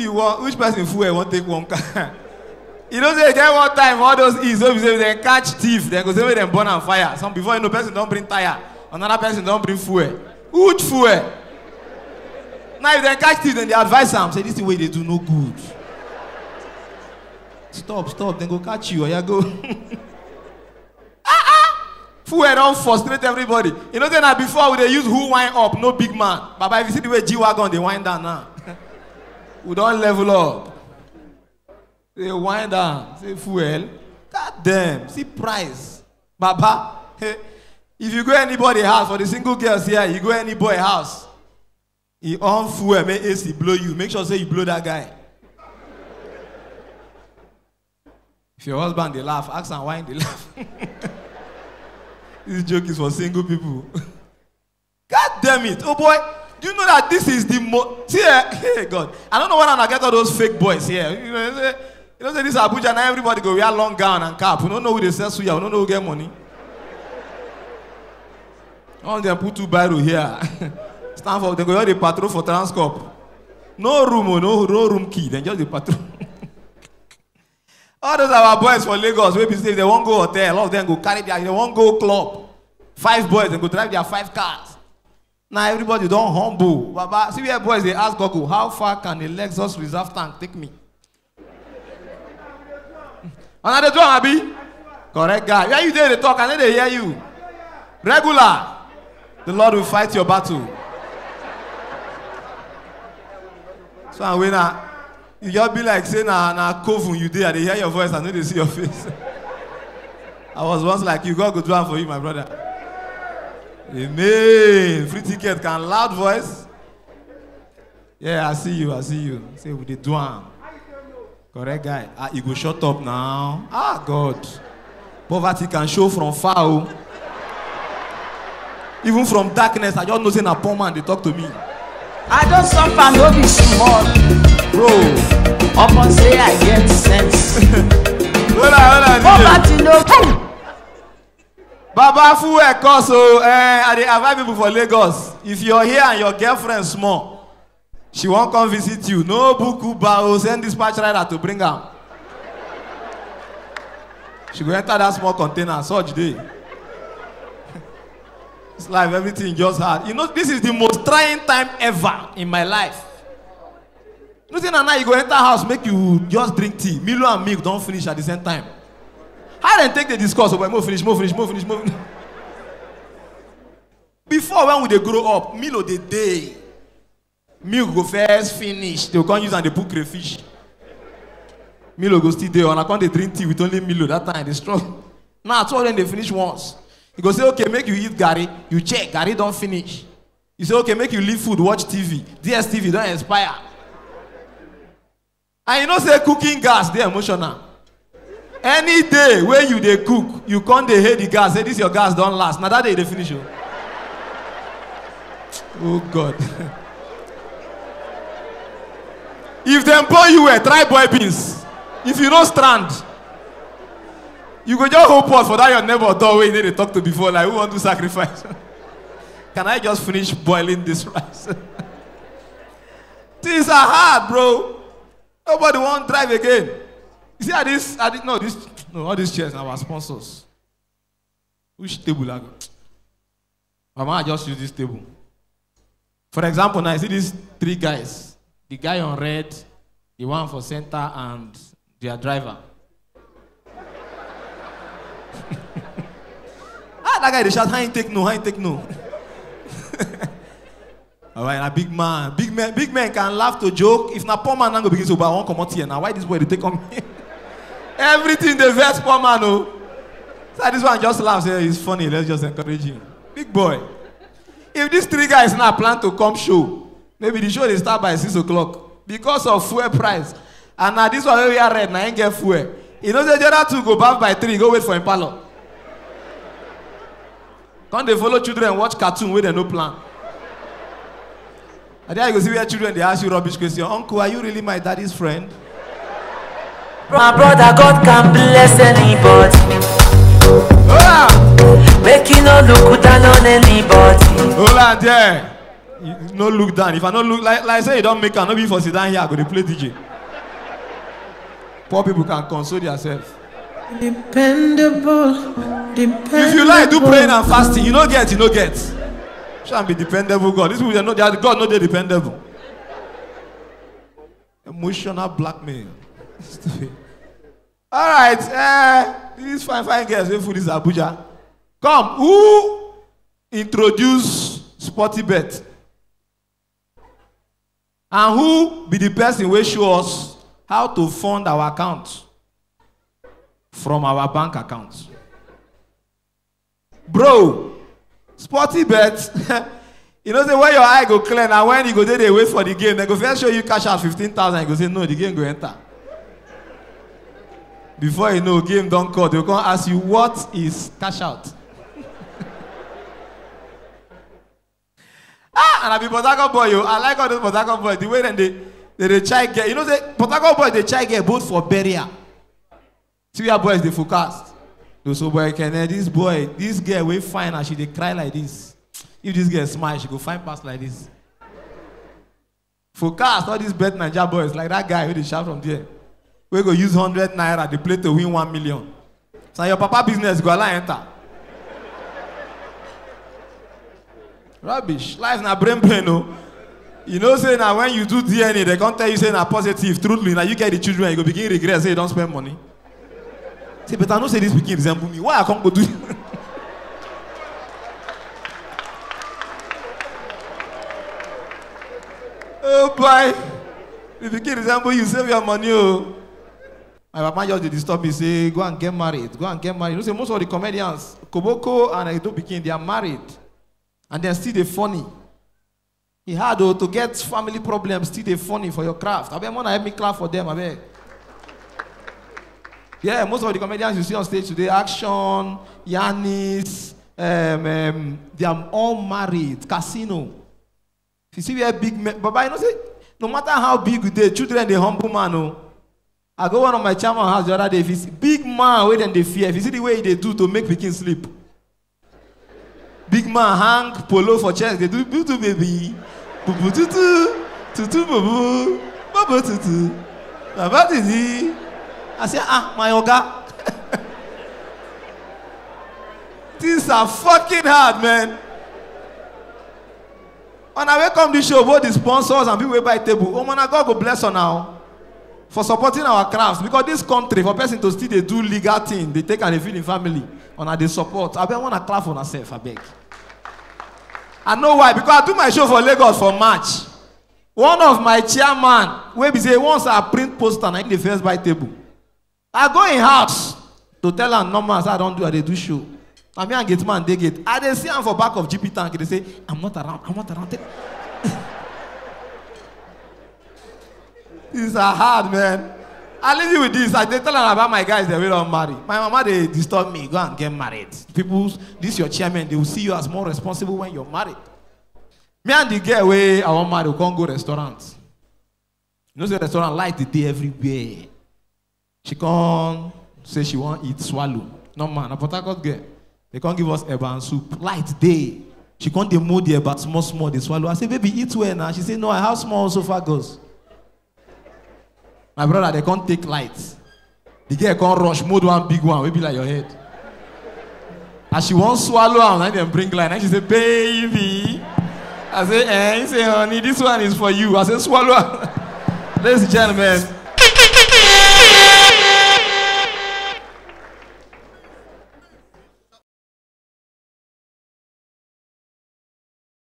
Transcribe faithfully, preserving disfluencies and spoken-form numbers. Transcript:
You want, which person fuel wan take one car? You know say e get one time for all those east wey be say dem catch thief, dem go say make dem burn am fire. Some before you know, person don bring tire, another person don bring fuel. Which fuel? Now if dem catch thief, dem dey advise am say this thing wey you dey do no good. Stop, stop, dem go catch you. Oya go. Fuel don frustrate everybody. You know say na before we dey use who wine up, no big man. Baba, if you see the way G-Wagon dey wind down now, we don level up. Dey wind down, say fuel. God damn, see price. Baba, hey, if you go anybody house, for the single girls here, you go anybody house, e on fuel, make A C blow you. Make sure say you blow that guy. If your husband dey laugh, ask am why he dey laugh. This joke is for single people. God damn it. Oh boy, do you know that this is the most? See, eh, hey God, I don't know why I get all those fake boys here. You know, say, you know, say this Abuja, now everybody go wear long gown and cap. We don't know who dey sell suya. We don't know who get money. All of them put two biro here. Stand for, they go all dey patrol for Transcorp. No room, oh, no, no room key. Dem just dey patrol. All those our boys for Lagos wey be say if dem wan go hotel, all of them go carry their, if dem wan go club, five boys, dem go drive their five cars. Now everybody don humble. Baba, see where boys dey ask Google, "How far can a Lexus reserve tank take me?" Una dey do am, abi? Correct guy. Where you dey, dey talk? I no dey hear you. Regular. The Lord will fight your battle. So, and when I, you just be like say na, na coven you dey. I dey hear your voice, I no dey see your face. I was once like you. God go do am for you, my brother. Amen. Free ticket can loud voice. Yeah, I see you, I see you. Say we dey do am. Correct guy. Ah, you go shut up now. Ah, God. Poverty can show from far, oh. Even from darkness, I just know say na poor man dey talk to me. I don suffer, no be small. Bro. Upon say I get sense. Hold on, hold on, D J. Poverty no. Baba, fuel cost, oh, eh, I dey advise people for Lagos. If you're here and your girlfriend small, she wan come visit you, no book Uber, oh, send dispatch rider to bring am. She go enter that small container, such day. This life, everything just hard. You know, this is the most trying time ever in my life. You know say na now you go enter house, make you just drink tea. Milo and milk don finish at the same time. How dem take dey discuss? Oh boy, mo finish, mo finish, mo finish, mo finish. Before, when we dey grow up, Milo dey dey. Milk go first finish. They go come use am dey put crayfish. Milo go still dey on. I come dey drink tea with only Milo that time. Dey struggle. Now, two of them dey finish once. You go say, "Okay, make you eat garri." You check, garri don finish. You say, "Okay, make you leave food, watch T V." D S T V don expire. And you know say cooking gas dey emotional. Any day wey you dey cook, you come dey hail the gas, say, "This your gas don last." Na that day e dey finish o. Oh God. If dem born you well, try boil beans. If you no strand, you go just hold pot for that your neighbor door wey you no dey talk to before, like, who wan do sacrifice? Can I just finish boiling this rice? Things are hard, bro. Nobody wan drive again. You see how this, how this, no, this, no, all these chairs na our sponsors. Which table I go? Mama, I just use this table. For example, now you see these three guys. The guy on red, the one for center, and their driver. Ah, that guy dey shout, "How you take no? How you take no?" All right, a big man. Big men, big men can laugh to joke. If na poor man, na go begin say, "But I wan comot here now. Why this boy dey take on me?" Everything dey vex poor man, oh. So this one just laugh, say, "It's funny. Let's just encourage him." Big boy. If these three guys now plan to come show, maybe the show dey start by six o'clock. Because of fuel price, and na this one wey wear red, na him get fuel. You know say the other two go baff by three, go wait for him parlor. Come dey follow children watch cartoon wey dem no plan. And there you go see where children dey ask you rubbish question. "Uncle, are you really my daddy's friend?" My brother, God can bless anybody. Hola! Make you no look down on anybody. Hold on there. You no look down. If I no look like, like say you don't make am, no be for sit down here, I go dey play D J. Poor people can console themselves. Dependable, dependable. If you like, do praying and fasting. You no get, you no get. Shall be dependable God. These people, they know they are, God no dey dependable. Emotional blackmail. Stupid. All right, eh, these fine fine girls wey full this Abuja. Come, who introduce Sporty Bet? And who be the person wey show us how to fund our account from our bank account? Bro, Sporty Bet, you know say when your eye go clear na when you go dey dey wait for the game, dem go first show you cash out fifteen thousand, you go say no, the game go enter. Before you know, game don cut, dem go come ask you what is cash out. Ah, and I be Port Harcourt boy o. I like all those Port Harcourt boys. The way dem dey, dem dey try get. You know say Port Harcourt boys dey try get both for burial. See where boys dey forecast. No, so boy Kene, this boy, this girl wey fine and she dey cry like this. If this girl smile, she go fine pass like this. Forecast all these Bet Naija boys like that guy wey dey shout from there. Wey go use hundred naira dey play to win one million. So your papa business go allow enter. Rubbish. Life na brain brain o. You know say na when you do D N A, they come tell you say na positive. Truly, na you get the children, you go begin regret say you don spend money. Say, but I know say this pikin resemble me. Why I come go do? Oh boy, the pikin resemble you, save your money o. My papa just dey disturb me say go and get married, go and get married. You know say most of the comedians, Koboko and Edo pikin, they are married, and they are still dey funny. E hard o to get family problems still dey funny for your craft. Abeg, wanna help me clap for them, abeg. Yeah, most of the comedians you see on stage today, Action, Yanis, um, um, they are all married. Casino. If you see where big men, Baba, you know say no matter how big you dey, children dey humble man o. I go one of my chairman house the other day. If you see big man wey dem dey fear, if you see the way he dey do to make pikin sleep. Big man hang polo for chest, dey do butu baby, bubu tutu, tutu bubu, bubu tutu, baba titi. I say, ah, my oga. Things are fucking hard, man. On our way come this show, both the sponsors and people wey buy table. Oh man, God go bless on now for supporting our crafts, because this country, for person to still dey do legal thing, dey take and dey feed him family, una dey support. Abeg, wanna clap for yourself, abeg. I know why, because I do my show for Lagos for March. One of my chairman, wey be say once I print poster, na him dey first buy table. I go in house to tell am normal as I don do, I dey do show. Na me and gate man dey gate. I dey see am for back of G P tank, dey say, I'm not around, I'm not around. These are hard, man. I leave you with this. I dey tell am about my guys dem wey don marry. My mama dey disturb me, go and get married. People, this your chairman, they will see you as more responsible when you're married. Me and the girl wey I wan marry, we come go restaurant. You know say restaurant light dey dey everywhere. She come say she wan eat swallow. No man, na Port Harcourt girl. They come give us eba and soup. Light dey. She come dey mold the eba small small, dey swallow. I say, baby, eat well now. She say, no, I have small esophagus. My brother, they come take light. The girl come rush, mold one big one, wey be like your head. As she wan swallow am, na dem bring light. Na she say, baby. I say, eh? He say, honey, this one is for you. I say, swallow am. Ladies and gentlemen,